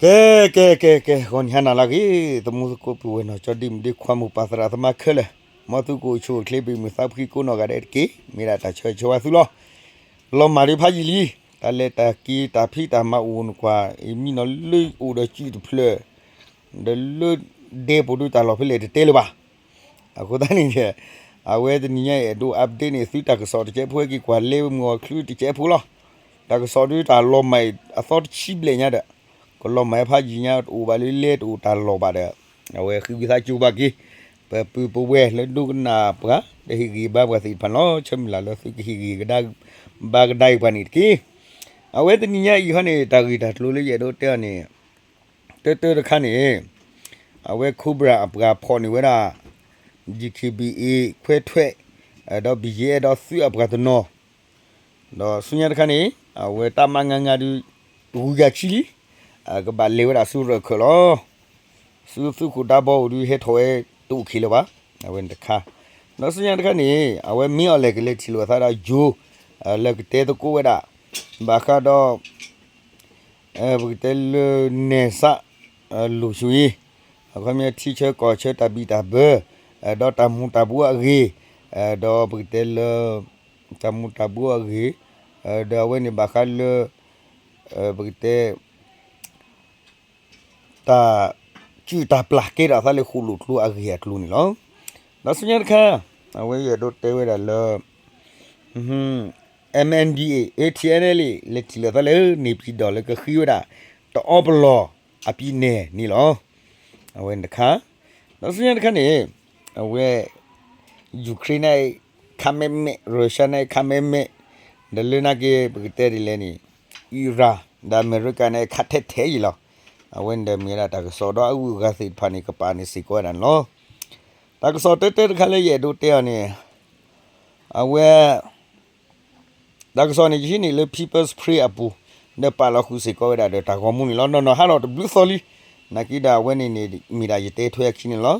ကဲ ကဲ ကဲ ကဲ ဂီၤနံၤဟါနၤလၢအဂ့ၤ သမူသကိးပုၢ်ဝဲၢ်နီၢ်ကၠီဒံၣ်မုၣ်ဒံၣ်ခွါ မိၢ်ပၢ်သရၣ်သမါခဲလၢာ်, မ်သုကအိၣ်ဆူၣ်အိၣ်ချ့ ဘၣ်မုာ်သးဖှံကိးနီၢ်ဂၤဒဲးတက့ၢ်. မ့ၢ်ဒၣ်တၢ်ဆၢဂ့ၤဆၢဝါသုလီၤ. လီၤမၢ်ဒံးဖးယံာ်လံ, တၢ်လဲၤတၢ်က့ၤ တၢ်ဖံးတၢ်မၤအိၣ်နကွၢ် အံၤမံနီၤလၢအိၣ်ဒီးစုတဖျၢၣ် ဒီးလၢဒဲပူၤဒုးတၢ်လီၢ်ဖဲလဲၣ်တတဲလၢၤဘၣ်. အဃိသတးန့ၣ် အဝဲတနံၤညါအံၤ အဲၣ်ဒိး update န့ၢ်သုတၢ်ကစီၣ်တစဲးဖိ ဟဲက့ၤကွၢ်လဲၤဝဲမုၢ်အီၤချုးတစဲးဖိလီၤ. တၢ်ကစီၣ်ဒုးတၢ်လီၤမၢ်အံၤအသီတဆံဘျဲၣ်ညါဒီး ကလီၤမၢ်ဖးယံာ်ညါ တအိၣ်ဘၣ်လၢလဲၤ တအိၣ်တၢ်လီၢ်ဘၣ်ဒီး အဝဲဃ့ဝံသးစူၤဘၣ်က့ၤ ပပုၢ်ပဝဲၢ်လၢဒိကနၣ်ပှၤ ဒီးဟ့ၣ်ဂံၢ်ဘါပှၤသ့ၣ်တဖၣ်န့ၣ်လီၤ. ဆၢမုၢ်လၢ်လၢသုကဟ့ၣ်ဂံၢ်ကဒါ ဘါကဒါအံၤပှၤန့ၣ်တက့ၢ်. အဝဲတနံၤညါအံၤခီန့ၣ် တၢ်ဂ့ၢ်တၢ်ကျိၤလၢယအဲၣ်ဒိးတဲအီၤန့ၣ် တၢတၢတခါန့ၣ် အဝဲ Cobra အပှၤဖီၣ်န့ၢ်ဝဲဒၣ် DKBA ခွဲထွက် ဒီး ဘီယဲ ဒီးသုးအပှၤတနီၤ ဒီးဆူညါတခါန့ၣ် အဝဲတၢ်မၤငါငါဒုး ဂုၤဂၤခံလံ ကဘၣ်လဲၤဝဲဒၣ်ဆူရၢၢ်ခၢၣ်လီၤ. ဆူသုးခိၣ်ဒါဘီအိၣ်ဒုးဟဲထီၣ်ဝဲတအိၣ်ခံလၢၤဘၣ်. အဝဲန့ၣ်တခါ ဒီးဆူညါတခါန့ၣ် အဝဲမ့ၢ်အီၤလဲၣ်ကလဲၤထံၣ်လိာ်အသးဒီးယိၤ လၢကတဲသကိးဝဲဒၣ် ဘၣ်ဃးဒီး ပကတဲလၢ နယ်စပ် လုံခြုံရေး အခီပညီထံဆၢကီၢ်ဆၢတၢ်ဘံၣ်တၢ်ဘၢ ဒီးတၢ်မူၤတၢ်ဘှီးအဂ့ၢ် ဒီးပကတဲလၢ တၢ်မူၤတၢ်ဘှီးအဂ့ၢ် ဒီးအဝဲန့ၣ်ဘၣ်ဃးလၢ ပကတဲ တၢ်စုၣ်တၢ်ပျၢ်ကဲထီၣ်အသးလၢဃိၣ်လိၣ်ကျိအဂ့ၢ်အကျိၤန့ၣ်လီၤ. ဒီးဆူညါတခါ အဝဲယအဲၣ်ဒိးတဲဝဲဒၣ်လၢ MNDAA TNLA လဲၤထံၣ်လိာ်သးလၢ နေပြည်တော် လၢကဃ့ဝဲဒၣ် တအီပလီၢ်အပံၤနဲၣ်န့ၣ်လီၤ. အဝဲန့ၣ်တခါ ဒီးဆူညါတခါန့ၣ် အဝဲ ယူၤခရ့ၣ်န့ၣ် ခါမဲာ်မဲာ် ရၢၡါန့ၣ် ခါမဲာ်မဲာ် ဒီးလၢနာ်က့ ပကတဲဒ်လဲၣ်န့ၣ် အံရၣ် ဒီးအမဲရကၤန့ၣ် ခါထဲထဲအံၤလီၤ. အဝဲန့ၣ်ဒီးမ့ၢ်ဝဲဒၣ်တၢ်ကစီၣ်ဒီးအဂုၤအဂၤသ့ၣ်တဖၣ်န့ၣ် ကပာ်န့ၢ်စ့ၢ်ကီးဝဲဒၣ်န့ၣ်လီၤ. တၢ်ကစီၣ်တၢတၢတခါလၢယအဲၣ်ဒိးတဲအီၤန့ၣ် အဝဲ တၢ်ကစီၣ်န့ၣ် ယဟံးန့ၢ်လၢ People's Spring အပူၤ ဒီးပာ်လီၤဃုာ်စ့ၢ်ကီးဝဲဒၣ်ဒီးတၢ်ဂီၤမူန့ၣ်လီၤ. နီၢ်နီၢ်ဟးထီၣ်တဘျုးသီလံ, နာ်က့ဒီးအဝဲန့ၣ်န့ၣ် မ့ၢ်ဒၣ်ယတဲထွဲအခံန့ၣ်လီၤ.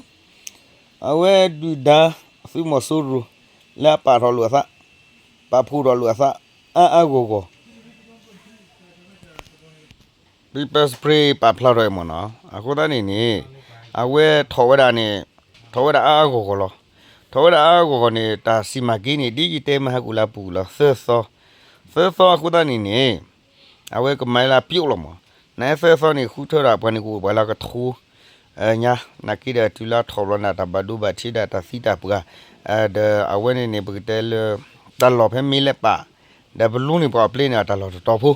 အဝဲဒုၣ်ဒါသုးမီၤစိရိၤ လၢအပာ်ထီၣ်လိာ်အသး, ပာ်ဖှိၣ်ထီၣ်လိာ်အသး အါအါဂီၢ်ဂီၢ် People's Spring ပာ်ဖျါထီၣ်အံၤမ့ၢ်နီၤ, အဃိသတးန့ၣ်န့ၣ် အဝဲထီၣ်ဝဲဒၣ်န့ၣ် ထီၣ်ဝဲဒၣ်အါအါဂီၢ်ဂီၢ်လီၤ. ထီၣ်ဝဲဒၣ်အါအါဂီၢ်ဂီၢ်န့ၣ် တၢ်စံၣ်မၤက့ၤန့ၣ် ဒ်ယတဲမဟါကိၣ်လၢအပူၤလီၤ သၢသီ, သၢသီအဃိသတးန့ၣ်န့ၣ် အဝဲကမၤလၢအပျိလီၤမး, နသၢသီန့ၣ် ဃုထၢဒီးပှၤန့ၣ်ကအိၣ်ပှၤလၢကထိ ညါ, နာ်က့ဒီးတုၤလၢအထီၣ်ဘျီန့ၣ် တၢ်ဘၣ်ဒိဘၣ်ထံးဒီးတၢ်သံတၢ်ပှၢ်, ဒီးအဝဲန့ၣ်န့ၣ် ပကတဲလၢ တၢ်လီၢ်ဖဲမ့ၢ်လဲၤပာ် ဒီးပလူန့ၢ်ပှၤအပျ့ၤန့ၣ် အတၢ်လီၢ်တတီၤဖိ,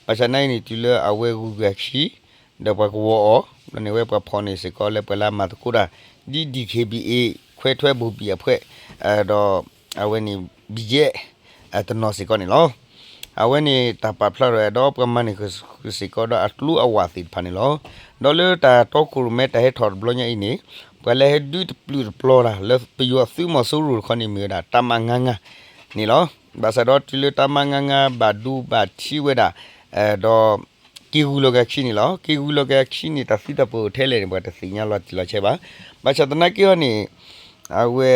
ဘၣ်ဆၣ်နာ်အံၤန့ၣ် တုၤလၢအဝဲဂုၤဂၤခံ ဒီးပှၤကဝီၤအီၤ, ဒီးန့ၣ်ဝဲပှၤဖီၣ်န့ၢ်စ့ၢ်ကီးလၢပှၤလၢအမၤသကိးတၢ် ဒ် DKBA ခွဲထွက်ဗိုလ်ဘံၣ်အဖွဲ့ ဒီးအဝဲန့ၣ် ဘံၣ်ယဲၣ် တနီၤစ့ၢ်ကီးန့ၣ်လီၤ. အဝဲန့ၣ်တၢ်ပာ်ဖျါထီၣ်ဒီးပှၤမၤန့ၢ်ဃုာ်စ့ၢ်ကီးဒီးအကျိအဝးသ့ၣ်တဖၣ်န့ၣ်လီၤ. ဒီးလၢတၢ်တီခိၣ်ရိၣ်မဲတၢ်ဟဲထီၣ်တဘျီညါအံၤန့ၣ် ပှၤလၢဟဲဒုးတပျုာ်တပျီၤတၢ်လၢပယီၤသုးမီၤစိရိၤတခီန့ၣ်မ့ၢ်ဝဲဒၣ် တပ်မ ငါးငါး န့ၣ်လီၤ. ဘၣ်ဆၣ်ဒီးတုၤလၢ တပ်မ ငါးငါး ဘၣ်ဒိဘၣ်ထံးဝဲဒၣ် ဒီး က့ၤဂုၤလီၤက့ၤအခံန့ၣ်လီၤ. က့ၤဂုၤလီၤက့ၤအခံန့ၣ် တၢ်သံတၢ်ပှၢ်အိၣ်ထဲလဲၣ်န့ၣ် ပှၤတသ့ၣ်ညါလီၤတံၢ်လီၤဆဲးဘၣ်. ဘၣ်ဆၣ်သနာ်က့ဟီန့ၣ် အဝဲ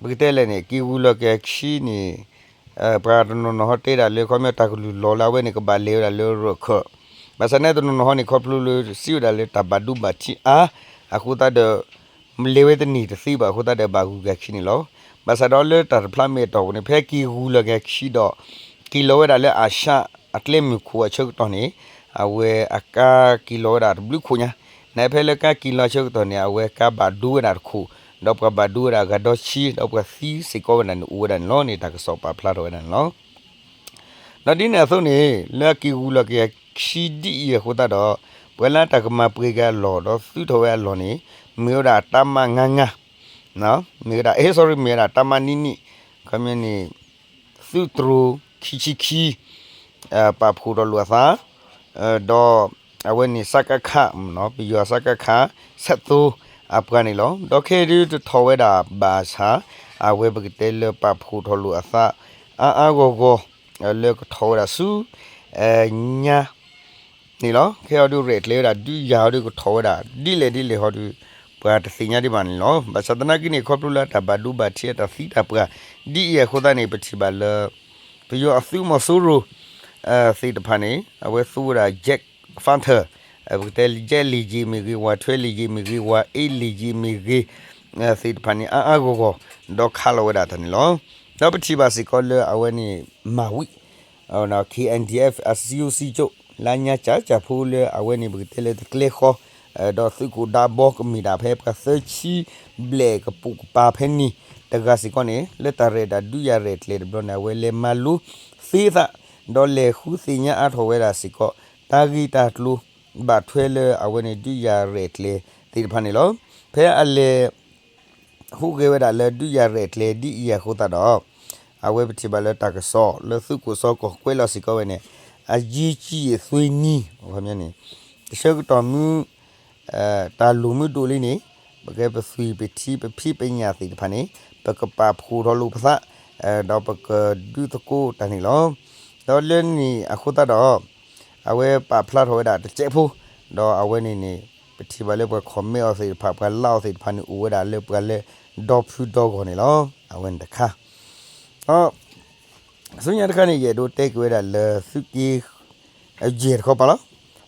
ပကတဲလဲၣ်န့ၣ် က့ၤဂုၤလီၤက့ၤအခံန့ၣ် ပှၤတနီၤနီၤဟီတဲဒၣ်လၢ ခီပညီတၢ်ကလုၢ်လီၤလၢအဝဲန့ၣ် ကဘၣ်လဲၤဝဲဒၣ်လၢရၢၢ်ခၢၣ်, ဘၣ်ဆၣ်န့ၣ်တနီၤနီၤဟီန့ၣ် ခီဖျိလၢစံးဝဲဒၣ်လၢတၢ်ဘၣ်ဒိဘၣ်ထံးအါ အဃိသတးဒီး လဲၤဝဲတန့ၢ်တသ့ဘၣ် အဃိသတးဒီးဘၣ်ဂုၤက့ၤအခံန့ၣ်လီၤ. ဘၣ်ဆၣ်ဒီးလၢတၢ်တဖျါမ့ၢ်အတီၢ်ပူၤန့ၣ် ဖဲက့ၤဂုၤလီၤက့ၤအခံဒီး က့ၤလီၤဝဲဒၣ်လၢအၤၡၣ်အကျဲမုၢ်ခိၣ်အဆၢကတီၢ်န့ၣ် အဝဲအကါက့ၤလီၤဝဲဒၣ်တဘျုးခိၣ်ညါ, နဖဲလၢကါက့ၤလီၤဆၢကတီၢ်န့ၣ် အဝဲကါဘၣ်ဒိဝဲဒၣ်တခိၣ်, ဒီးပှၤဘၣ်ဒိဝဲဒၣ်ဂၤဒီဆံ ဒီးပှၤသံစ့ၢ်ကီးဝဲဒၣ်န့ၣ် အိၣ်ဝဲဒၣ်န့ၣ်လီၤန့ၣ် တၢ်ကစီၣ်ပာ်ဖျါထီၣ်ဝဲဒၣ်န့ၣ်လီၤ. ဒီးဒ်န့ၣ်အသိးန့ၣ် လၢအက့ၤဂုၤလီၤက့ၤအခံဒ်အံၤအဃိသတးဒီး ပှၤလၢတၢ်ကမၤပှဲၤက့ၤအလီၢ်ဒီးသုးထီၣ်ဝဲအလီၢ်န့ၣ် မ့ၢ်ဝဲဒၣ် တပ်မ ငါးငါး, မ့ၢ်ဝဲဒၣ် အဲ sorry မ့ၢ်ဝဲဒၣ် တပ်မ နံၣ်နံၣ်, ခီပညီန့ၣ် သုးတြိၤခံဆံခံ ပာ်ဖှိၣ်ထီၣ်လိာ်အသး ဒီးအဝဲန့ၣ် စကခ ပယီၤ စကခ ဆယ့်သုံး အပှၤန့ၣ်လီၤ. ဒီးခဲအံၤဒုးတထီၣ်ဝဲဒၣ်ဘၣ်ဆၣ် အဝဲပကတဲလၢပာ်ဖှိၣ်ထီၣ်လိာ်အသး အါအါဂီၢ်ဂီၢ် လၢကထီၣ်ဝဲဒၣ်ဆူ ညါ န့ၣ်လီၤ. ခဲအံၤဒုးရဲၣ်ကျဲၤဝဲဒၣ် ဒုးယၤဟီဒုးကထီၣ်ဝဲဒၣ် ဒ်လဲၣ်ဒ်လဲၣ်ဟီဒုး ပှၤတသ့ၣ်ညါဒံးဘၣ်န့ၣ်လီၤ. ဘၣ်ဆၣ်သနာ်က့န့ၣ် ခီဖျိလၢတၢ်ဘၣ်ဒိဘၣ်ထံးအတၢ်သံတၢ်ပှၢ် ဒ်အံၤအဃိသတးန့ၣ် ပထံၣ်ဘၣ်လၢ ပယီၤအသုးမီၤစိရိၤ သ့ၣ်တဖၣ်န့ၣ် အဝဲသူဝဲဒၣ် jet fighter ပကတဲ jet လေယာဉ်မ့ၢ်ဂ့ၤ, ဝးထွဲ လေယာဉ်မ့ၢ်ဂ့ၤ, ဝးအ့ လေယာဉ်မ့ၢ်ဂ့ၤ သ့ၣ်တဖၣ်န့ၣ် အါအါဂီၢ်ဂီၢ် ဒီးခးလီၤဝဲဒၣ်တၢ်န့ၣ်လီၤ. ဒီးပထံၣ်ဘၣ်စ့ၢ်ကီးလၢအဝဲန့ၣ် မၤဝံၤ KNDF အစံယိစံကၠိၣ် လၢညါကၠးကၠးဖိလၢအဝဲန့ၣ် ပကတဲလၢတကျဲဃီ ဒီးသုးခိၣ်ဒါဘီကမ့ၢ်ဒၣ်ဖဲပှၤသၢဆံဘျဲၣ်ကပိာ်ကပၤဖဲန့ၣ် တဂၤစ့ၢ်ကီးန့ၣ် လၢတၢ်ရဲၣ်တၢ်ဒုးယၤရဲၣ်ကျဲၤတဘျီန့ၣ် အဝဲလဲၤမၤလိသ့သး ဒီးလဲၤဃုသ့ၣ်ညါအါထီၣ်ဝဲဒၣ်စ့ၢ်ကီး တၢ်ဂ့ၢ်တၢ်ကျိၤ ဘၣ်ထွဲလၢအဝဲန့ၣ် ဒုးယၤရဲၣ်ကျဲၤသ့ၣ်တဖၣ်န့ၣ်လီၤ. ဖဲအလဲၤ ဟူးဂဲၤဝဲဒၣ်လၢဒုးယၤရဲၣ်ကျဲၤဒ်အံၤအဃိသတးဒီး အဝဲပထံၣ်ဘၣ်လၢတၢ်ကစီၣ်လၢသုးခိၣ်စီၤကီၢ်ကွဲးလီၤစ့ၢ်ကီးဝဲန့ၣ် အရေးကြီးအသွေးနီ န့ၣ် တဆၢကတီၢ်မုၢ် တၢ်လိၣ်မုၢ်ဒိၣ်လံန့ၣ် ပကဲပသွံၣ်ပထံပဖံးပညၣ်သ့ၣ်တဖၣ်န့ၣ် ပကပာ်ဖှိၣ်ထီၣ်လိာ်ပသး ဒီးပကဒုးသကိးတၢ်န့ၣ်လီၤ. ဒီးလၢန့ၣ်အဃိသတးဒီး အဝဲပာ်ဖျါထီၣ်ဝဲဒၣ်တစဲးဖိ ဒီးအဝဲန့ၣ်န့ၣ် ပထံၣ်ဘၣ်လၢပှၤ comment အီၤသ့ၣ်တဖၣ် ပှၤလၢအီၤသ့ၣ်တဖၣ်န့ၣ် အိၣ်ဝဲဒၣ်လၢပှၤလၢဒီဖုဒီဂီၢ်န့ၣ်လီၤ. အဝဲန့ၣ်တခါ ဒီး ဆူညါတခါန့ၣ် ယအဲၣ်ဒိးတဲက့ၤဝဲဒၣ်လၢသုးက့ အယဲၢ်တခီပၤလီၤ.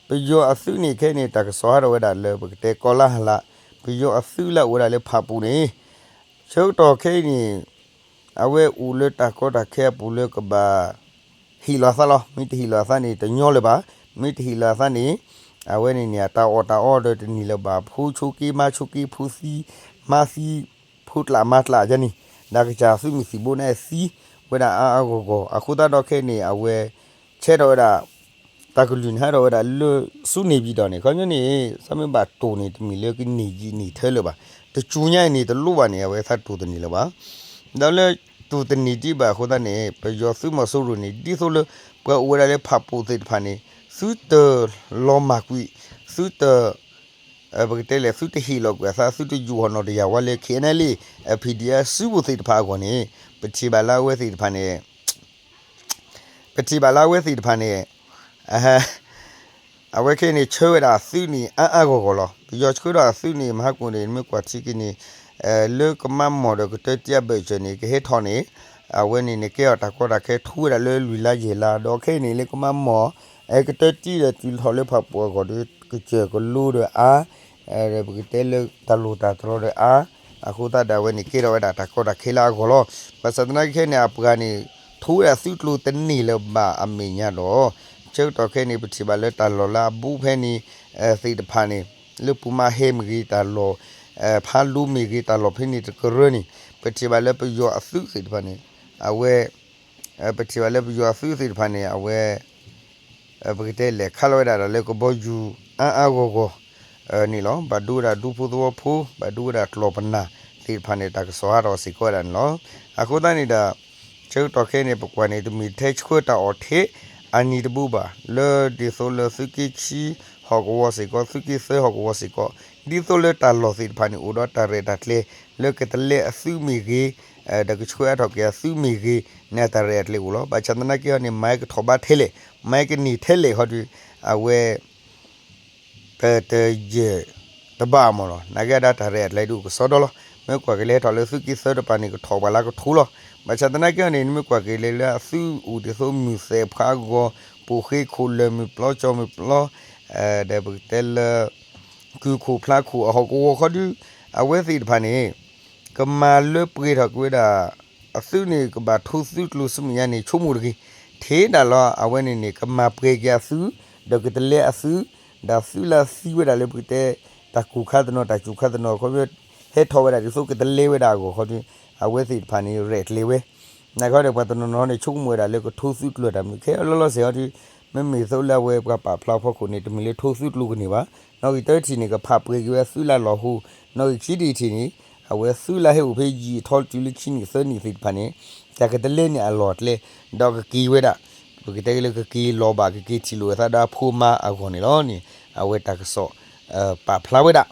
ပယီၤအသုးန့ၣ်ခဲအံၤန့ၣ် တၢ်ကစီၣ်ဟးထီၣ်ဝဲဒၣ်လၢပကတဲကီၢ်လါဟလး ပယီၤအသုးလၢအအိၣ်ဝဲဒၣ်လၢဖၣ်ပူၤန့ၣ် ဆၢကတီၢ်ခဲအံၤန့ၣ် အဝဲအိၣ်လၢတၢ်ကီတၢ်ခဲအပူၤလၢကဘၣ် ဟ့ၣ်လီၤအသးလီၤ. မ့ၢ်တဟ့ၣ်လီၤအသးန့ၣ် တညီလၢၤဘၣ်. မ့ၢ်တဟ့ၣ်လီၤအသးန့ၣ် အဝဲန့ၣ်န့ၣ် အတၢ်အီၣ်တၢ်အီဒီးတန့ၢ်လၢၤဘၣ်. ဖိဆိးက့မါဆိးက့ ဖိသံမါသံ ဖိကျးမါကျးယဲန့ၣ် ဒီးကစၢ်သုးမုၢ်သံၣ်ဘိန့ၣ်သံဝဲဒၣ်အါအါဂီၢ်ဂီၢ် အဃိသတးဒီးခဲအံၤန့ၣ် အဝဲ ဆဲးထီၣ်ဝဲဒၣ် တၢ်ကလုၢ်န့ၣ် ဟးထီၣ်ဝဲဒၣ်လၢဆူန့ၣ်ပၠံၤတီၣ်န့ၣ် ခီပညီန့ၣ် သးမ့ၢ်ဘၣ်တိၢ်န့ၣ် တမ့ၢ်လၢကန့ၢ်ယံာ်န့ၢ်ထၢလၢၤဘၣ်. တစူၤညါအံၤန့ၣ် တလိၣ်ဘၣ်န့ၣ် အဝဲသးတိၢ်တန့ၢ်လၢၤဘၣ်. ဒီးလၢတိၢ်တန့ၢ်ဒံးဘၣ်အဃိသတးန့ၣ် ပယီၤသုးမီၤစိရိၤန့ၣ် ဒ်သိးလၢ ပှၤအိၣ်ဝဲဒၣ်လၢဖၣ်ပူၤသ့ၣ်တဖၣ်န့ၣ် သုတလီၤမၢ်ကွံာ် သုတ ပကတဲလဲၣ် သုတဟ့ၣ်လီၤကွံာ်အသး သုတယူာ်ဟီၣ်နီၤတယာ်ဝဲလၢ KNLA PDF စုပူၤသ့ၣ်တဖၣ်အဂီၢ်န့ၣ် ပထံၣ်ဘၣ်လၢအဝဲသ့ၣ်တဖၣ်န့ၣ် ပထံၣ်ဘၣ်လၢအဝဲသ့ၣ်တဖၣ်န့ၣ် အဝဲခဲအံၤန့ၣ် ဆှၢဝဲဒၣ်အသုးန့ၣ် အါအါဂီၢ်ဂီၢ်လီၤ. ပယီၤဆှၢဒီးအသုးန့ၣ် မဟါကိၣ်န့ၣ် နမ့ၢ်ကွၢ်ထံက့ၤန့ၣ် လၢကမါမီၢ်ဒီးကတၢၢ်တံၢ်အဘၢၣ်စၢၤန့ၣ် ကဟဲထီၣ်န့ၣ် အဝဲန့ၣ်န့ၣ် ကဲအီၤတၢ်ကီတၢ်ခဲထူဝဲဒၣ်လၢလွံၢ်လါယဲၢ်လါ ဒီးခဲအံၤန့ၣ် လၢကမါမီၢ် အဲကတၢၢ်တံၢ်ဒီးတုၤထီၣ်လၢဖၣ်ပူၤအဂီၢ်ဒီး ကစၢၢ်ကလိဒီးအါ ဒီးပကတဲလၢတၢ်လိၣ်တၢ်တြီၤဒီးအါ အဃိသတးဒီးအဝဲန့ၣ် ကဲထီၣ်ဝဲဒၣ်တၢ်ကီတၢ်ခဲလၢအဂီၢ်လီၤ. ဘၣ်ဆၣ်သနာ်က့ခဲအံၤန့ၣ် အပှၤန့ၣ် ထူဝဲဒၣ်သုးကျိၤတန့ၢ်လၢၤဘၣ်အမဲာ်ညါဒီး ဆၢကတီၢ်ခဲအံၤန့ၣ် ပထံၣ်ဘၣ်လၢတၢ်လီၢ်လၢအဘူးဖဲန့ၣ် သ့ၣ်တဖၣ်န့ၣ် လၢပူၤမါဟဲမ့ၢ်ဂ့ၤ တၢ်လီၢ် ဖးလူမ့ၢ်ဂ့ၤ တၢ်လီၢ်ဖဲန့ၣ်တကရၢန့ၣ် ပထံၣ်ဘၣ်လၢပယီၤအသုးသ့ၣ်တဖၣ်န့ၣ် အဝဲ ပထံၣ်ဘၣ်လၢပယီၤအသုးသ့ၣ်တဖၣ်န့ၣ် အဝဲ ပကတဲလဲၣ် ခးလီၤဝဲဒၣ်ဒီးလၢကဘီယူၤအါအါဂီၢ်ဂီၢ်န့ၣ်လီၤ. ဘၣ်ဒိဝဲဒၣ်ဒူဖိသဝီဖိ ဘၣ်ဒိဝဲဒၣ်ကျီၢ်ပနၢ်သ့ၣ်တဖၣ်န့ၣ် တၢ်ကစီၣ်ဟးထီၣ်စ့ၢ်ကီးဝဲဒၣ်န့ၣ်လီၤ. အဃိသတးန့ၣ်ဒီး ဆၢကတီၢ်ခဲအံၤန့ၣ် ပကွၢ်န့ၣ် တမ့ၢ်ထဲဆှၢတၢ်အီၣ်ထဲအနံၤတဘိဘၣ် လၢဒ်သိးလၢသုးက့ခံဟီၣ်ကဝီၤစ့ၢ်ကီး သုးက့သၢဟီၣ်ကဝီၤစ့ၢ်ကီး ဒ်သိးလၢတၢ်လီၢ်သ့ၣ်တဖၣ်န့ၣ် အိၣ်ဒီးတၢ်ရဲၣ်တၢ်ကျဲၤ လၢကတလဲအသုးမ့ၢ်ဂ့ၤ ဒီးကဆှၢအါထီၣ်က့ၤအသုးမ့ၢ်ဂ့ၤန့ၣ် အတၢ်ရဲၣ်အကျဲၤအိၣ်လီၤ. ဘၣ်ဆၣ်သနာ်က့ဟီန့ၣ် မၤကထီၣ်ဘးထဲလဲၣ် မၤကန့ၢ်ထဲလဲၣ်ဟီဒီး အဝဲ ပတယဲၢ်တဘၣ်အမးလီၤ. နာ်က့အဒၣ်တၢ်ရဲၣ်အကျဲၤဒုးအိၣ်ကစီဒီလီၤ. မ့ၢ်ကွၢ်က့ၤလၢဟဲထီၣ်လၢသုးက့သၢတပၤန့ၣ် ကထီၣ်ပှၤလၢကထူလီၤ. ဘၣ်ဆၣ်သနာ်က့န့ၣ် နမ့ၢ်ကွၢ်က့ၤလၢလၢအသုးအိၣ်ဒ်သိးမုၢ်သဲးဖးဂီၤ ပိာ်ဃ့ခိၣ်လၢာ်မုၢ်ပျီကၠီမုၢ်ပျီ ဒီးပကတဲလၢ ကုၢ်ခိၣ်ဖျါခိၣ်အဟီၣ်ကဝီၤခီဒုး အဝဲသ့ၣ်တဖၣ်န့ၣ် ကမၤလၢပှဲၤထီၣ်က့ၤဝဲဒၣ် အသုးန့ၣ် ကဘၣ်ထိသုးကျိၤဆူမဲာ်ညါန့ၣ် ဆိကမိၣ်တဂ့ၤ. ထဲဒၣ်လီၤ အဝဲန့ၣ်န့ၣ် ကမၤပှဲၤက့ၤအသုး ဒီးကတလဲအသုး ဒီးသုးလၢသံဝဲဒၣ်လၢပကတဲ တၢ်ကူၣ်ခါတနီၤ တၢ်စူၤခါတနီၤ ခီ ဟဲထီၣ်ဝဲဒၣ်ဒ်သိးကတလဲဝဲဒၣ်အဂီၢ်ခီဒုး အဝဲသ့ၣ်တဖၣ်န့ၣ် ရဲၣ်ကျဲၤဝဲ နာ်က့ဒီးပှၤတနီၤနီၤန့ၣ် ဆိကမိၣ်ဝဲဒၣ်လၢကထိသုးကျိၤတၢ်မနုၤ ခဲအံၤလီၤလီၤဆဲးဟီဒုး မ့မ့ၢ်သိးလၢအဝဲပှၤပာ်ဖျါဖီခိၣ်န့ၣ် တမ့ၢ်လၢထိသုးကျိၤကန့ၢ်ဘၣ်. နီၣ်ဂံၢ်တၢတထံၣ်န့ၣ် ကဖးပှဲၤက့ၤဝဲအသုးလၢအလီၢ်ဟိ နီၣ်ဂံၢ်ခံတထံၣ်န့ၣ် အဝဲသုးလၢဟဲအိၣ်ဖဲယံာ်ထီၣ်တုၤလၢခံနံၣ်သၢနံၣ်သ့ၣ်တဖၣ်န့ၣ် တၢ်ကတလဲန့ၣ်အလီၢ်အကျဲ ဒီးကက့ၤဝဲဒၣ် ပကတဲက့ၤလၢကက့ၤလီၤဘၣ် ကက့ၤထံၣ်လိာ်အသးဒီးအဖိအမါအဂီၢ်န့ၣ်လီၤန့ၣ် အဝဲတၢ်ကစီၣ် ပာ်ဖျါဝဲဒၣ်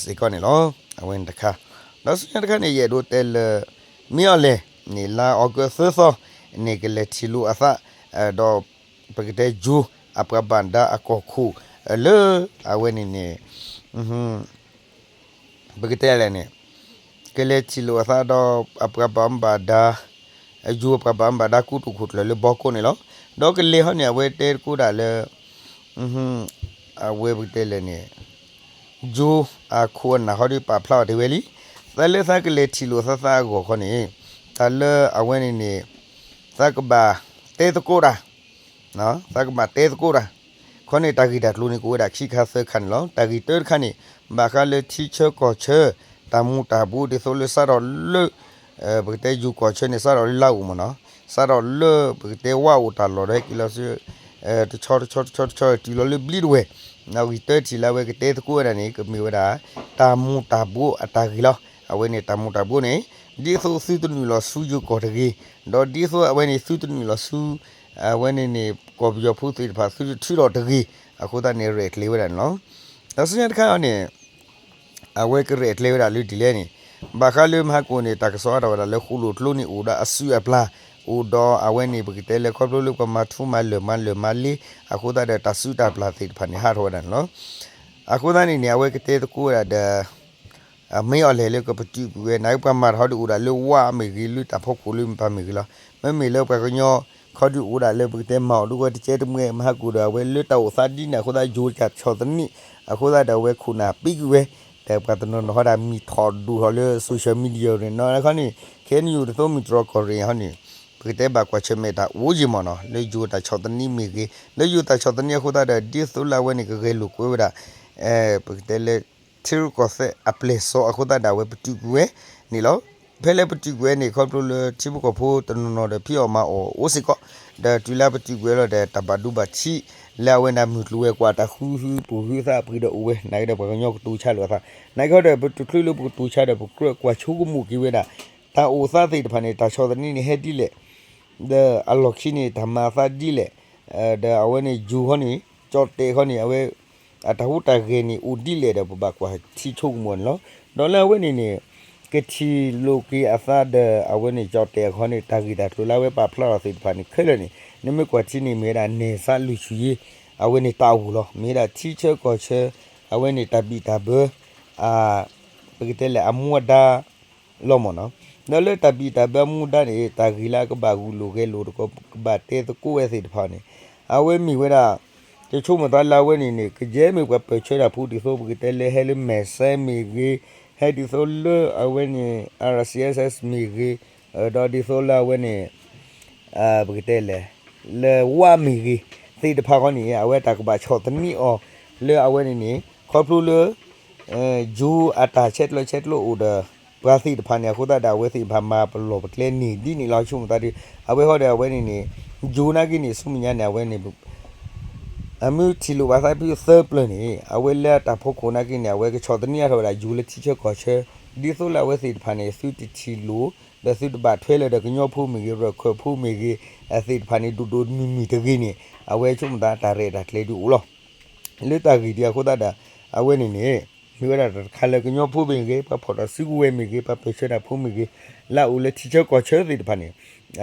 စ့ၢ်ကီးန့ၣ်လီၤ. အဝဲန့ၣ်တခါ ဒီးဆူညါတခါန့ၣ် ယအဲၣ်ဒိးတဲလၢ မ့ၢ်အီၤလဲၣ်န့ၣ် လါအီကူးသၢသီန့ၣ် ကလဲၤထံၣ်လိာ်အသး ဒီး ပကတဲယိၤအပှၤဘၣ်ဒါအကီၢ်ခိၣ် လၢအဝဲန့ၣ်န့ၣ် ပကတဲလဲၣ်န့ၣ် ကလဲၤထံၣ်လိာ်အသးဒီးအပှၤဘၣ်မူဘၣ်ဒါ ယိၤအပှၤဘၣ်မူဘၣ်ဒါကိတိာ်ခိၣ်ကျၢၢ်လၢဘီကိးန့ၣ်လီၤ. ဒီးကလဲၤဟီန့ၣ် အဝဲတဲသကိးဒၣ်လၢ အဝဲပကတဲလဲၣ်န့ၣ် ယိၤအခိၣ်အနၢ်ဟီဒီးပာ်ဖျါအီၤတဲဝဲလံ, သးလၢသးကလဲၤထံၣ်လိာ်သးသးအဂီၢ်ခီန့ၣ်, တၢ်လၢအဝဲန့ၣ်န့ၣ် သးကဘၣ်တဲသကိးတၢ်, သးကဘၣ်တဲသကိးတၢ်, ခီန့ၣ်တၢ်ဂ့ၢ်တၢ်ကျိၤန့ၣ် ကအိၣ်ဝဲဒၣ်ခံခါသၢခါန့ၣ်လီၤ. တၢ်ဂ့ၢ်တၢတခါန့ၣ် ဘၣ်ဃးလၢထံဆၢကီၢ်ဆၢ တၢ်မူၤတၢ်ဘှီးဒ်သိးလၢစးထီၣ်လၢ ပကတဲယိၤကီၢ်ဆၢန့ၣ် စးထီၣ်လၢလါအိၣ်မ့ၢ်နီၤ, စးထီၣ်လၢပကတဲဝါအိၣ်တၢ်လီၢ်ဒီးဟဲက့ၤလီၤဆူ တဆီတဆီတဆီတဆီ တုၤလီၤလၢဘျံးတဝဲၢ်, နီၣ်ဂံၢ်တၢထံၣ်လၢအဝဲကတဲသကိးဝဲဒၣ်န့ၣ် ကမ့ၢ်ဝဲဒၣ် တၢ်မူၤတၢ်ဘှီးအတၢ်ဂ့ၢ်လီၤ. အဝဲန့ၣ်တၢ်မူၤတၢ်ဘှီးန့ၣ် ဒ်သိးသုတနုာ်လီၤဆူယိၤကီၢ်တဂ့ၤ, ဒီးဒ်သိးအဝဲန့ၣ်သုတနုာ်လီၤဆူ အဝဲန့ၣ်န့ၣ် ကီၢ်ပယီၤဖိသ့ၣ်တဖၣ်သုတထုးထီၣ်တဂ့ၤ, အဃိသတးန့ၣ်ရဲၣ်ကျဲၤဝဲဒၣ်န့ၣ်လီၤ. ဒီးဆူညါတခါအံၤန့ၣ် အဝဲကရဲၣ်ကျဲၤဝဲဒၣ်လၢဒ်လဲၣ်န့ၣ်, ဘၣ်ဃးလၢမဟါကိၣ်န့ၣ် တၢ်ကစီၣ်အါထီၣ်ဝဲဒၣ်လၢဃိၣ်လိၣ်ကျိန့ၣ် အိၣ်ဒီးအစုအပျၢ်, အိၣ်ဒီးအဝဲန့ၣ် ပကတဲလၢခီဖျိလၢပှၤမၤထူမၤလၢာ်မၤလၢာ်မၤလ့, အဃိသတးဒီးတၢ်စုတၢ်ပျၢ်သ့ၣ်တဖၣ်န့ၣ် ဟးထီၣ်ဝဲဒၣ်န့ၣ်လီၤ. အဃိသတးန့ၣ်န့ၣ် အဝဲကတဲသကိးဝဲဒၣ်ဒီး မ့ၢ်အီၤလဲၣ်လၢကပတုာ်ကွံာ်ဝဲ နာ်က့ပှၤမၤတၢ်ဟီဒုးအိၣ်ဒၣ်လၢဝါမ့ၢ်ဂ့ၤ လၢတၢ်ဖီခိၣ်လၢမပာ်မ့ၢ်ဂ့ၤလီၤ. မ့မ့ၢ်လၢပှၤကညီခီဒုးအိၣ်ဒၣ်လၢပကတဲမၤအီၣ်ဒုးဝဲတကဲတမှဲ မဟါကိၣ်ဒီး အဝဲလၢတၢ်အိၣ်သးဒ်န့ၣ်အဃိသတး ယိၤတၢ်ဆီၣ်သနံး အဃိသတးဒီးအဝဲခိၣ်နၢ်ပ့ၤကွံာ်ဝဲ, ဒီးပှၤတနီၤနီၤဟီဒၣ်မံၤထီၣ်ဒိၣ်ထီၣ်လၢ social media န့ၣ်နီၤ ခီန့ၣ် ခဲအံၤယိၤဒ်သိးမုၢ်တြီၢ်ကီၢ်ရ့ၣ်ဟီန့ၣ် ပကတဲဘၣ်ကွၢ်ဆၢၣ်မဲာ်တၢ်အိၣ်ယံၤမ့ၢ်နီၤ လၢယိၤတၢ်ဆီၣ်သနံးမ့ၢ်ဂ့ၤ လၢယိၤတၢ်ဆီၣ်သနံးအဃိသတးဒီး ဒ်သိးလၢအဝဲန့ၣ်ကဂဲၤလိာ်ကွဲဝဲဒၣ် ပကတဲလၢ ထံရူၢ်ကီၢ်သဲးအပျဲၢ်စီၤအဃိသတးဒီး အဝဲပတုာ်ကွံာ်ဝဲန့ၣ်လီၤ. ဖဲလၢပတုာ်ကွံာ်ဝဲန့ၣ် ခီဖျိလၢထံဖိကီၢ်ဖိတနီၤနီၤဒီး ဖံးအီၣ်မၤအီၣ်အိၣ်စ့ၢ်ကီး, ဒီးတုၤလၢပတုာ်ကွံာ်လီၤဒီး တၢ်ဘၣ်ဒိဘၣ်ထံး လၢအဝဲန့ၣ်မုၢ်ကျိၤဝဲၤကွာ်တၢ်ဃုဟုပှၤဟုသးပှ့ၤဒီးအိၣ်ဝဲ နာ်က့ဒီးပှၤကညီကတိၤဆါလိာ်အသး နာ်က့ဟီဒီး ပတချုးလၢပကတိၤဆါဒီး ပကြၢးကွၢ်ဆိကမိၣ်က့ၤဝဲဒၣ် တၢ်အိၣ်သးသ့ၣ်တဖၣ်န့ၣ် တၢ်ဆီၣ်သနံးန့ၣ်ဟဲဒ်လဲၣ် ဒီးအလီၢ်ခံန့ၣ် တၢ်မၤအသးဒ်လဲၣ်, ဒီးအဝဲန့ၣ် ယိၤခီန့ၣ် ကၠီၣ်တဲာ်ခီန့ၣ် အဝဲ အတၢ်ဟူးတၢ်ဂဲၤန့ၣ် အိၣ်ဒ်လဲၣ်ဒီး ပဘၣ်ကွၢ်ထံဆိကမိၣ်န့ၣ်လီၤ. ဒီးလၢအဝဲန့ၣ်န့ၣ် ကထံၣ်လိာ်က့ၤအသးဒီး အဝဲန့ၣ် ကၠီၣ်တဲာ်ခီန့ၣ် တၢ်ဂ့ၢ်တၢ်ကျိၤလၢအဝဲပာ်ဖျါထီၣ်သ့ၣ်တဖၣ်န့ၣ် ခဲလၢာ်န့ၣ် နမ့ၢ်ကွၢ်ထံန့ၣ် မ့ၢ်ဝဲဒၣ် နဲၣ်စးလူၢ်ဆူၣ်ယ့ အဝဲန့ၣ်တၢ်အိၣ်လီၤ. မ့ၢ်ဝဲဒၣ်ထံဆၢကီၢ်ဆၢ အဝဲန့ၣ်တၢ်ဘံၣ်တၢ်ဘၢ ပကတဲလဲၣ် အမူအဒါလီၤမ့ၢ်နီၤ. ဒီးလၢတၢ်ဘံၣ်တၢ်ဘၢအမူအဒါန့ၣ် တၢ်ဂ့ၢ်လၢအကဘၣ်ဂုာ်လိာ်ဂဲၤလိာ်တကီ ကဘၣ်တဲသကိးဝဲသ့ၣ်တဖၣ်န့ၣ် အဝဲမ့ၢ်ဝဲဒၣ် ယဆိကမိၣ်သးလၢအဝဲန့ၣ်န့ၣ် ကယဲၢ်မ့ၢ်ပှၤပၢၢ်ဆၢတၢ်ဖိဒ်သိး ပကတဲလၢဟဲလၢမဲာ်စဲမ့ၢ်ဂ့ၤ, ဟဲဒ်သိးလၢအဝဲန့ၣ် RCSS မ့ၢ်ဂ့ၤ, ဒီးဒ်သိးလၢအဝဲန့ၣ် ပကတဲလဲၣ် လၢဝါမ့ၢ်ဂ့ၤ သ့ၣ်တဖၣ်ဃီန့ၣ် အဝဲတၢ်ကဘၣ်ဆီၣ်သနံးအီၤ လၢအဝဲန့ၣ်န့ၣ် ခီဖျိလၢ ယိၤအတၢ်ဆဲးကျၢဆဲးကျိးအိၣ်ဒီး ပှၤသ့ၣ်တဖၣ်န့ၣ် အဃိသတးဒီး အဝဲသ့ၣ်တဖၣ်မၤပလီၢ်ပကျဲန့ၣ် ဒ်န့ၣ်လီၤ ဆိကမိၣ်သးဒီး အဝဲဃီဒီးအဝဲန့ၣ်န့ၣ် ယိၤနာ်က့န့ၣ် ဆူမဲာ်ညါန့ၣ် အဝဲန့ၣ် အမ့ၢ်ထံၣ်လိာ်ဘၣ်သးဖုသၢပျၢၤန့ၣ် အဝဲလၢအတၢ်ဖီခိၣ်နာ်က့န့ၣ် အဝဲကဆီၣ်သနံးအါထီၣ်ဝဲဒၣ်ယိၤလၢထံဆၢကီၢ်ဆၢ ဒ်သိးလၢအဝဲသ့ၣ်တဖၣ်န့ၣ် သုတထံၣ်လိာ် ဒီးသုတဘၣ်ထွဲလၢၤဒီးကညီဖိမ့ၢ်ဂ့ၤ ရၢၢ်ခၢၣ်ဖိမ့ၢ်ဂ့ၤ အသ့ၣ်တဖၣ်န့ၣ် ဒိၣ်ဒိၣ်မုၢ်မုၢ်တဂ့ၤန့ၣ် အဝဲဆိကမိၣ်သးတၢ်ရဲၣ်တၢ်ကျဲၤဒုးအိၣ်လီၤ. လၢတၢ်ဂ့ၢ်ဒ်အဃိသတးဒီး အဝဲန့ၣ်န့ၣ် မ့ၢ်ဝဲဒၣ်တၢ်တခါလၢကညီဖိမ့ၢ်ဂ့ၤ ပှၤဖီၣ်တၢ်စုကဝဲၤမ့ၢ်ဂ့ၤ ပှၤပၢၢ်ဆၢတၢ်ဖိမ့ၢ်ဂ့ၤ လၢအအိၣ်လၢထံဆၢကီၢ်ဆၢသ့ၣ်တဖၣ်န့ၣ်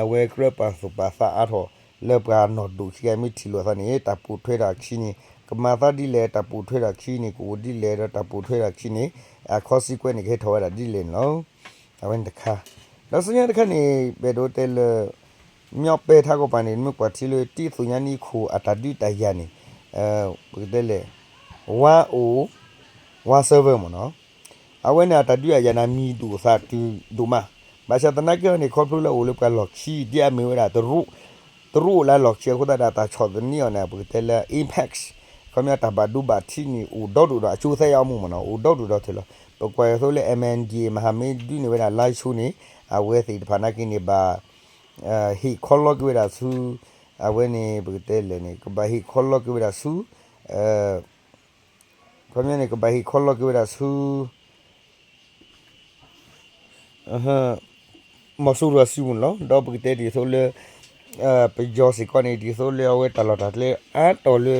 အဝဲကြၢးပာ်သူၣ်ပာ်သးအါထီၣ် လၢပှၤနီၢ်ဒိၣ်ခံဂၤမ့ၢ်ထံၣ်လိာ်သးန့ၣ် တၢ်ပိာ်ထွဲတၢ်ခံန့ၣ် ကမၤသးဒ်လဲၣ် တၢ်ပိာ်ထွဲတၢ်ခံန့ၣ် ကအိၣ်ဒ်လဲၣ် ဒီးတၢ်ပိာ်ထွဲတၢ်ခံန့ၣ် အခီစံးကွဲးန့ၣ် ကဟဲထီၣ်ဝဲဒၣ်ဒ်လဲၣ်န့ၣ်လီၤ. အဝဲန့ၣ်တခါ ဒီးဆူညါတခါန့ၣ် ပအဲၣ်ဒိးတဲလၢ မၠီပဲထါကီၢ်ပၤန့ၣ် မ့ၢ်ကွၢ်ထံလၢတံၢ်သူညါနံၣ်ခိၣ်အတၢ်ဒုးတၢ်ယၤန့ၣ် ပကတဲလဲၣ် ဝါအိၣ် ဝါ server မ့ၢ်နီၤ အဝဲန့ၣ်အတၢ်ဒုးအယၤန့ၣ် မံၤဒိၣ်သးတုၤဒိၣ်မး ဘၣ်ဆၣ်သနာ်က့န့ၣ် ခီဖျိလၢအအိၣ်လၢပှၤလီၢ်ခံ ဒ်အမ့ၢ်ဝဲဒၣ်တရူး တရူးအိၣ်လၢလီၢ်ခံအဃိသတးဒီး တၢ်ဆီၣ်သနံးအီၤန့ၣ် ပကတဲလၢ impact ခီပညီတၢ်ဘၣ်ဒိဘၣ်ထံးန့ၣ် အိၣ်ဒီဒူၣ်ဒီးအကၠိသဲအီမူမ့ၢ်နီၤ အိၣ်ဒီဒူၣ်ဒီထၢၣ်လီၤ. ပကွၢ်အသိးလၢ MNDAA မၤဟးမ့ၢ်ဒုးန့ၢ်ဝဲဒၣ်လါဆိန့ၣ် အဝဲသ့ၣ်တဖၣ်နာ်က့န့ၣ် ဘၣ် ဟ့ၣ်ခီလီက့ၤဝဲဒၣ်ဆူ အဝဲန့ၣ် ပကတဲလဲၣ်န့ၣ် ကဘၣ်ဟ့ၣ်ခီလီက့ၤဝဲဒၣ်ဆူ ခီပညီန့ၣ် ကဘၣ်ဟ့ၣ်ခီလီက့ၤဝဲဒၣ်ဆူ မီၤစိရိၤအစုပူၤန့ၣ်လီၤ. ဒီးပကတဲဒ်သိးလၢ ပယီၤစ့ၢ်ကီးန့ၣ် ဒ်သိးလၢအဝဲတၢ်လီၢ်တၢ်ကျဲအါတီၤလၢ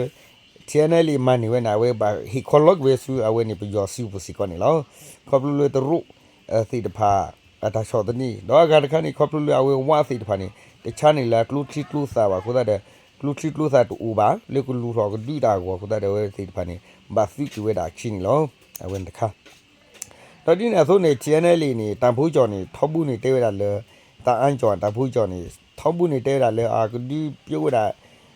ထံအနဲလံ မၤန့ၢ်ဝဲန့ၣ် အဝဲဘၣ်ဟ့ၣ်ခီလီက့ၤဝဲဆူ အဝဲန့ၣ် ပယီၤစုပူၤစ့ၢ်ကီးန့ၣ်လီၤ. ခီဖျိလၢတရူး သ့ၣ်တဖၣ် အတၢ်ဆီၣ်သနံး ဒီးအဂၤတခါန့ၣ် ခီဖျိလၢအဝဲဝါသ့ၣ်တဖၣ်န့ၣ် တဆါန့ၢ်လၢအကျိချံကျိသၣ်ဘၣ်အဃိသတးဒီး ကျိချံကျိသၣ်တအိၣ်ဘၣ် လၢကလူၤထီၣ်ကဒုးတၢ်အဂီၢ်အဃိသတးဒီး အဝဲသ့ၣ်တဖၣ်န့ၣ် ဘၣ်သုးက့ၤဝဲဒၣ်အခံန့ၣ်လီၤ. အဝဲန့ၣ်တခါ ဒီးဒ်န့ၣ်အသိးန့ၣ် ထံအနဲလံန့ၣ် တၢ်ဖူကၠီၣ်န့ၣ် ထီဘိန့ၣ်တဲဝဲဒၣ်လၢ တၢ်အါကၠီၣ် တၢ်ဖူကၠီၣ်န့ၣ် ထီဘိန့ၣ်တဲဝဲဒၣ်လၢအကဒုးပၠိဝဲဒၣ်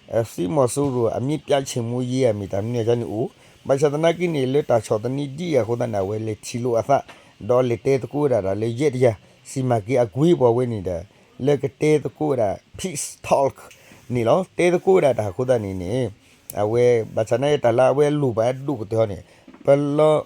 သုးမီၤစိရိၤအမ့ၢ်ပျၢ်ဆ့ၣ်မိၢ်ယ့အမံၤတၢ်မနုၤအကါန့ၣ်အိၣ်, ဘၣ်ဆၣ်သနာ်က့န့ၣ် လၢတၢ်ဆီၣ်သနံးဒ်အံၤအဃိသတးန့ၣ် အဝဲလဲၤထံၣ်လိာ်အသး, ဒီးလဲၤတဲသကိးဝဲဒၣ်တၢ်လၢယဲၢ်တယၤ, စံၣ်မၤက့အကွ့ပှၤဝဲန့ၣ်ဒီး လၢကတဲသကိးဝဲဒၣ် peace talk န့ၣ်လီၤ. တဲသကိးဝဲဒၣ်တၢ်အဃိသတးန့ၣ်န့ၣ် အဝဲဘၣ်ဆၣ်သနာ်က့တၢ်လၢအဝဲလိၣ်ဘၣ်ဒိၣ်ကတၢၢ်ဟီန့ၣ် ပလီၢ်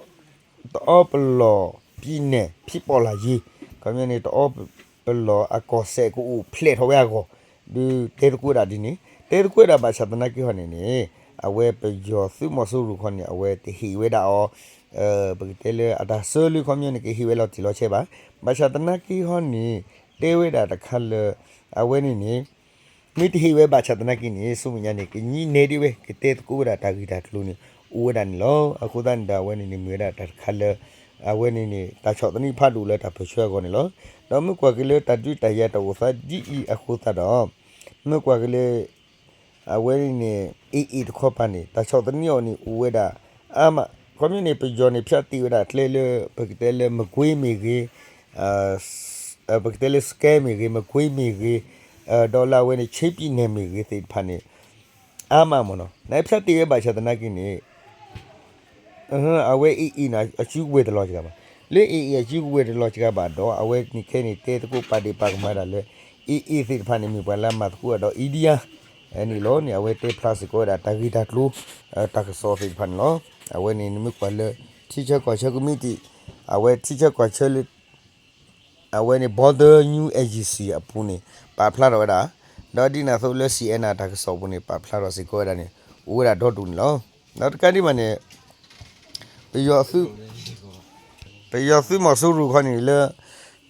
တအီပလီၢ် ပြည်နယ် ဖြစ်ပေါ်လာရေး, ခီပညီန့ၣ် တအီပလီၢ်အကီၢ်စဲၣ်ကအိၣ်ဖျဲၣ်ထီၣ်ဝဲအဂီၢ်, ဒုးတဲသကိးဝဲဒၣ်ဒ်န့ၣ်, တဲသကိးဝဲဒၣ်ဘၣ်ဆၣ်သနာ်က့ဟီန့ၣ်န့ၣ် အဝဲပယီၤသုးမီၤစိရိၤခီန့ၣ် အဝဲတဟ့ၣ်ဝဲဒၣ်အီၤ, ပကတဲလၢအတၢ်ဆၢလၢခီပညီန့ၣ် ကဟ့ၣ်ဝဲလီၤတံၢ်လီၤဆဲးဘၣ်. ဘၣ်ဆၣ်သနာ်က့ဟီန့ၣ် တဲဝဲဒၣ်တခါလၢ အဝဲန့ၣ်န့ၣ် မ့ၢ်တဟ့ၣ်ဝဲဘၣ်ဆၣ်သနာ်က့န့ၣ် ဆူမဲာ်ညါန့ၣ် ကညံနဲဒ်ဝဲ ကတဲသကိးဝဲဒၣ်တၢ်ဂ့ၢ်တၢ်ကျိၤန့ၣ် အိၣ်ဝဲဒၣ်န့ၣ်လီၤ. အဃိသတးန့ၣ်ဒီး အဝဲန့ၣ်န့ၣ်မ့ၢ်ဝဲဒၣ်တၢ်တခါလၢ အဝဲန့ၣ်န့ၣ် တၢ်ဆီၣ်သနံးဖးဒိၣ်လၢတၢ်ပၢၢ်ဆၢအဂီၢ်န့ၣ်လီၤ. ဒီးမ့ၢ်ကွၢ်က့ၤလၢတၢ်ဒုးတၢ်ယၤတၢ်အိၣ်သးဒ်အံၤအဃိသတးဒီး မ့ၢ်ကွၢ်က့ၤလၢ အဝဲန့ၣ်န့ၣ် အ့ၣ်အ့ၣ်တခီပၤန့ၣ် တၢ်ဆီၣ်သနံးအီၤန့ၣ် အိၣ်ဝဲဒၣ်အါမး, ခီပညီန့ၣ် ပယီၤန့ၣ် ဖၠးတ့ၢ်ဝဲဒၣ်ကျဲလၢ ပကတဲလၢမကွ့မ့ၢ်ဂ့ၤ, ပကတဲလၢ စကဲမ့ၢ်ဂ့ၤ, မကွ့မ့ၢ်ဂ့ၤ, ဒီးလၢအဝဲန့ၣ် ချင်းပြည်နယ် မ့ၢ်ဂ့ၤသ့ၣ်တဖၣ်န့ၣ် အါမးမ့ၢ်နီၤ, နဖၠးတ့ၢ်ဝဲဘၣ်ဆၣ်သနာ်က့န့ၣ် အဝဲအ့ၣ်အ့ၣ်န့ၣ် အစုကဝဲၤတလီၤစှၤဘၣ်, လၢအ့ၣ်အ့ၣ်အစုကဝဲၤတလီၤစှၤဘၣ်ဒီး အဝဲန့ၣ်ခဲအံၤန့ၣ် တဲသကိးပာ်ဒ့ၣ်ပာ်ကမၣ်ဒၣ်လၢ အ့ၣ်အ့ၣ်သ့ၣ်တဖၣ်န့ၣ် မ့ၢ်ပှၤလၢအမၤသကိးဒီး India န့ၣ်လီၤန့ၣ် အဝဲတဲဖျါစ့ၢ်ကီးဝဲဒၣ်တၢ်ဂ့ၢ်တၢ်ကျိၤ တၢ်ကစီၣ်သ့ၣ်တဖၣ်န့ၣ်လီၤ. အဝဲန့ၣ်နမ့ၢ်ကွၢ်လၢ ထံဆၢကီၢ်ဆၢကမံးတံာ် အဝဲထံဆၢကီၢ်ဆၢလၢ အဝဲန့ၣ် Border News Agency အပူၤန့ၣ် ပာ်ဖျါထီၣ်ဝဲဒၣ်, ဒီးဒ်န့ၣ်အသိးလၢ C N N တၢ်ကစီၣ်ပူၤန့ၣ် ပာ်ဖျါထီၣ်စ့ၢ်ကီးဝဲဒၣ်န့ၣ် အိၣ်ဝဲဒၣ်ဒီဒူၣ်န့ၣ်လီၤ. ဒီးတကးဒံးဘၣ်န့ၣ် ပယီၤသုး ပယီၤသုးမီၤစိရိၤခီန့ၣ်လၢ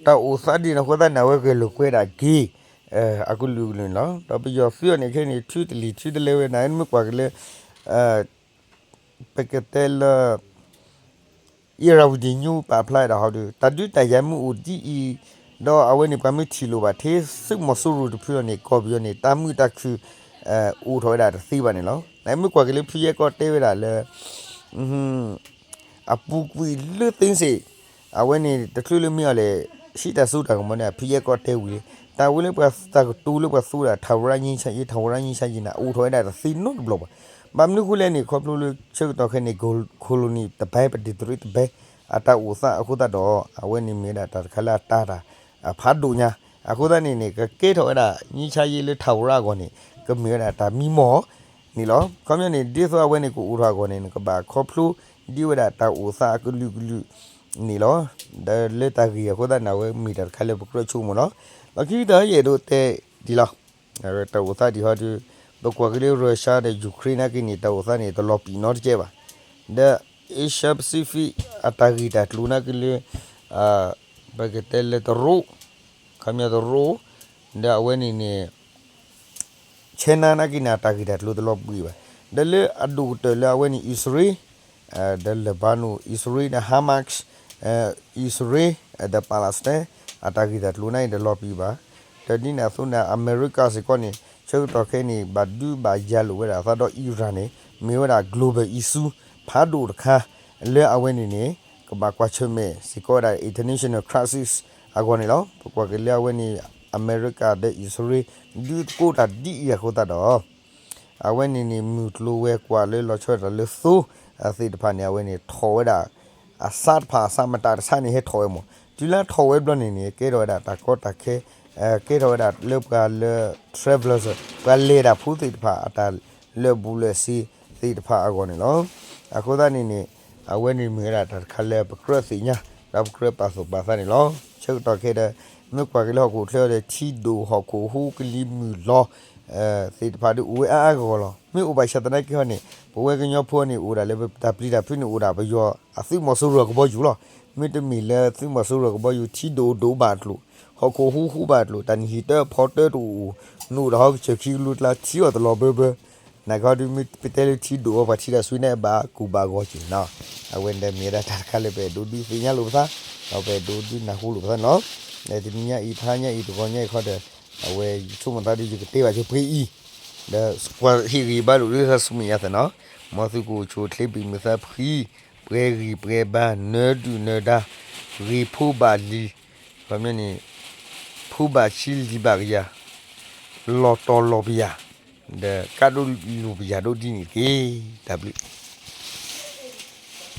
တၢ်အိၣ်သးဒ်န့ၣ်အဃိသတးန့ၣ် အဝဲဂဲၤလိာ်ကွဲဒၣ်က့ၤ အကလုာ်ကလုာ်န့ၣ်လီၤ. ဒီးပယီၤသုးအီၤန့ၣ်ခဲအံၤန့ၣ် ထုတလံၤထုတလဲဝဲန့ၣ် မ့ၢ်ကွၢ်က့ၤလၢ ပကတဲလၢ Irrawaddy News ပာ်ဖျါဝဲဒၣ်ဟီဒီး တၢ်ဒုးတၢ်ယၤမ့ၢ်အိၣ်ဒ်အံၤ ဒီးအဝဲန့ၣ် ပှၤမ့ၢ်ထံၣ်လိာ်ဘၣ်ထဲ သုးမီၤစိရိၤတဖုအီၤန့ၣ် ကီၢ်ပယီၤန့ၣ် တၢ်မုာ်တၢ်ခုၣ် အိၣ်ထီၣ်ဝဲဒၣ်တသ့ဘၣ်န့ၣ်လီၤ. နမ့ၢ်ကွၢ်က့ၤလၢဖုယဲၢ်ကီၢ်တဲဝဲဒၣ်လၢ အပူၤကွံာ်လၢသ့စ့ၣ် အဝဲန့ၣ် တချုးလၢမ့ၢ်အီၤလဲၣ် ဟံးတၢ်စိတၢ်ကမီၤန့ၣ် ဖုယဲၢ်ကီၢ်တဲဝံၤလံ တၢ်ဝဲလၢပှၤတၢ်ကတိၤလၢပှၤသူဝဲဒၣ် ထၣ်ဝရၣ် ငြိမ်းချမ်းရေး ထၣ်ဝရၣ် ငြိမ်းချမ်းရေး န့ၣ် အိၣ်ထီၣ်ဝဲဒၣ်တသ့နီတဘျီဘၣ်. ဘၣ်မနုၤအဃိလဲၣ်န့ၣ် ခီဖျိလၢဆၢကတီၢ်ခဲအံၤန့ၣ် colony တဘဲ ပဒ့ၣ်တရံးတဘဲ အတၢ်အိၣ်သးအဃိသတးဒီး အဝဲန့ၣ်မ့ၢ်ဝဲဒၣ်တၢ်တခါလၢအတၢ်တၢ် ဖးဒိၣ်ညါ အဃိသတးန့ၣ်န့ၣ် ကကဲထီၣ်ဝဲဒၣ် ငြိမ်းချမ်းရေး လၢထၣ်ဝရၣ်အဂီၢ်န့ၣ် ကမ့ၢ်ဝဲဒၣ်တၢ်မံမီၢ် န့ၣ်လီၤ. ခီပညီန့ၣ် ဒ်သိးအဝဲန့ၣ်ကအိၣ်ထီၣ်အဂီၢ်န့ၣ် နကဘၣ်ခီဖျိဒ်ဝဲဒၣ်တၢ်အိၣ်သးအကလုာ်ကလုာ်န့ၣ်လီၤ. ဒီးလၢတၢ်ဂ့ၢ်အဃိသတးန့ၣ် အဝဲမ့ၢ်တၢ်တခါလၢပကြၢးဆိကမိၣ်လီၤ. လီၢ်ခံကတၢၢ်ယအဲၣ်ဒိးတဲဒ်လီၤ. တၢ်အိၣ်သးဒ်ဟီဒီး ပကွၢ်က့ၤလၢ Russia ဒီး Ukraine နာ်က့န့ၣ် တၢ်အိၣ်သးန့ၣ် တလီၤပံာ်နီတကဲဘၣ်. ဒီး Asia Pacific အတၢ်ဂ့ၢ်တၢ်ကျိၤနာ်က့လၢ ပကတဲလၢတရူး ခီပညီတရူး ဒီးအဝဲန့ၣ်န့ၣ် China နာ်က့န့ၣ် အတၢ်ဂ့ၢ်တၢ်ကျိၤတလီၤပံာ်ဘၣ်. ဒီးလၢအဒိၣ်ကတၢၢ်လၢအဝဲန့ၣ် အံၣ်စရ့လး ဒီး Lebanon အံၣ်စရ့လး ဒီး Hamas အံၣ်စရ့လး ဒီး Palestine အတၢ်ဂ့ၢ်တၢ်ကျိၤန့ၣ်တလီၤပံာ်ဘၣ်. ဒီးဒ်န့ၣ်အသိးန့ၣ် အမဲရကၤစ့ၢ်ကီးန့ၣ် ဆၢကတီၢ်ခဲအံၤန့ၣ် ဘၣ်ဒုးဘၣ်ယၤလိာ်ဝဲဒၣ်အသးဒီး Iran န့ၣ် မ့ၢ်ဝဲဒၣ် global issue ဖးဒိၣ်တခါ လၢအဝဲန့ၣ်န့ၣ် ကဘၣ်ကွၢ်ဆၢၣ်မဲာ်စ့ၢ်ကီးဝဲဒၣ် international crisis အဂီၢ်န့ၣ်လီၤ. ပကွၢ်က့ၤလၢအဝဲန့ၣ် အမဲရကၤဒီးအံၣ်စရ့လး ဒုးသကိးတၢ်ဒ်အံၤအဃိသတးဒီး အဝဲန့ၣ်န့ၣ် မုၢ်ကျိၤဝဲၤကွာ်လၢလီၤဆီဒၣ်တၢ်လၢသိသ့ၣ်တဖၣ်န့ၣ် အဝဲန့ၣ်ထီၣ်ဝဲဒၣ် အစးတဖၣ် အစးမတၤတစးန့ၣ် ဟဲထီၣ်ဝဲမး. တုၤလၢထီၣ်ဝဲဘျီန့ၣ်န့ၣ် ကဲထီၣ်ဝဲဒၣ်တၢ်ကီတၢ်ခဲ ကဲထီၣ်ဝဲဒၣ်လၢပှၤလၢ travelers ပှၤလဲၤတၢ်ဖိသ့ၣ်တဖၣ် အတၢ်လၢာ်ဘူၣ်လၢာ်စ့သ့ၣ်တဖၣ်အဂီၢ်န့ၣ်လီၤ. အဃိသတးန့ၣ်န့ၣ် အဝဲန့ၣ်မ့ၢ်ဝဲဒၣ်တၢ်တခါလၢပကြၢးသ့ၣ်ညါ ဒီးပကြၢးပာ်သူၣ်ပာ်သးန့ၣ်လီၤ. ဆၢကတီၢ်ခဲအံၤဒီး မ့ၢ်ကွၢ်က့ၤလၢဟီၣ်ခိၣ်ချၢဒီး ထံဒိၣ်ဟီၣ်ခိၣ်ဟူးကလံၤမုၢ်လီၤ သ့ၣ်တဖၣ်ဒီးအိၣ်ဝဲအါအါဂီၢ်ဂီၢ်လီၤ. မ့ၢ်အိၣ်ဘၣ်ဆၣ်သနာ်က့ဟီန့ၣ် ပဝဲကညီဖိန့ၣ် အိၣ်ဒၣ်လၢပတၢ်ပျံၤတၢ်ဖုးန့ၣ် အိၣ်ဒၣ်ပယီၤအသုးမီၤစိရိၤကဘီယူၤလီၤ. မ့တမ့ၢ်လၢသုးမီၤစိရိၤကဘီယူၤ ထံဒိၣ်ဒိၣ်ဘၣ်အကျိၤ ဟီၣ်ခိၣ်ဟူးဟူးဘၣ်အကျိၤ တၢ်နဟံၣ်တၢ်ဖီတၢ်တအိၣ် နအိၣ်ဒီးဟီၣ်ကစၢၢ်ခံကလူကျါ ထံအီၣ်တလီၤဘၢဘၢ နာ်က့ဟီဒုး မ့ၢ်ပတဲလၢထံဒိၣ်အီၤ ပှၤထံတၢ်ဆွံန့ၣ် ဘၣ်ကူၣ်ဘၣ်ဂီၤက့ၤနီၤ. အဝဲန့ၣ်ဒီးမ့ၢ်ဝဲဒၣ်တၢ်တခါလၢပအဲၣ်ဒိးဒုးသ့ၣ်ညါလိာ်ပသး ဒီးပအဲၣ်ဒိးဒုးနၢ်ဟူလိာ်ပသးန့ၣ်လီၤ. တနံၤညါအံၤ တဟါညါအံၤ တဂီၤညါအံၤခီဒီး အဝဲယဆိကမိၣ်သးဒီး ယကတဲဘၣ်ဆိပှ့ၤအံၤ ဒီးပှၤဟ့ၣ်ဂံၢ်ဘါလိာ်ဒုးသးဆူမဲာ်ညါသ့ၣ်နီၤ. မ်သုကအိၣ်ဆူၣ်အိၣ်ချ့ ဘံၣ်မုာ်သးဖှံ ပှဲၤဂံၢ်ပှဲၤဘါ နၢၤဒုၣ်နၢၤဒါ ဂ့ၤဖိဘၣ်လံၤ ခီပညီန့ၣ် ဖိဘၣ်ဆံလံၤဘၣ်ကယၤ လီၤတီၤလီၤပယၤ ဒီးကၢ်ဒိၣ်လူၤပယၤဒိၣ်ဒ်န့ၣ်တက့ၢ်. တၢ်ဘျုး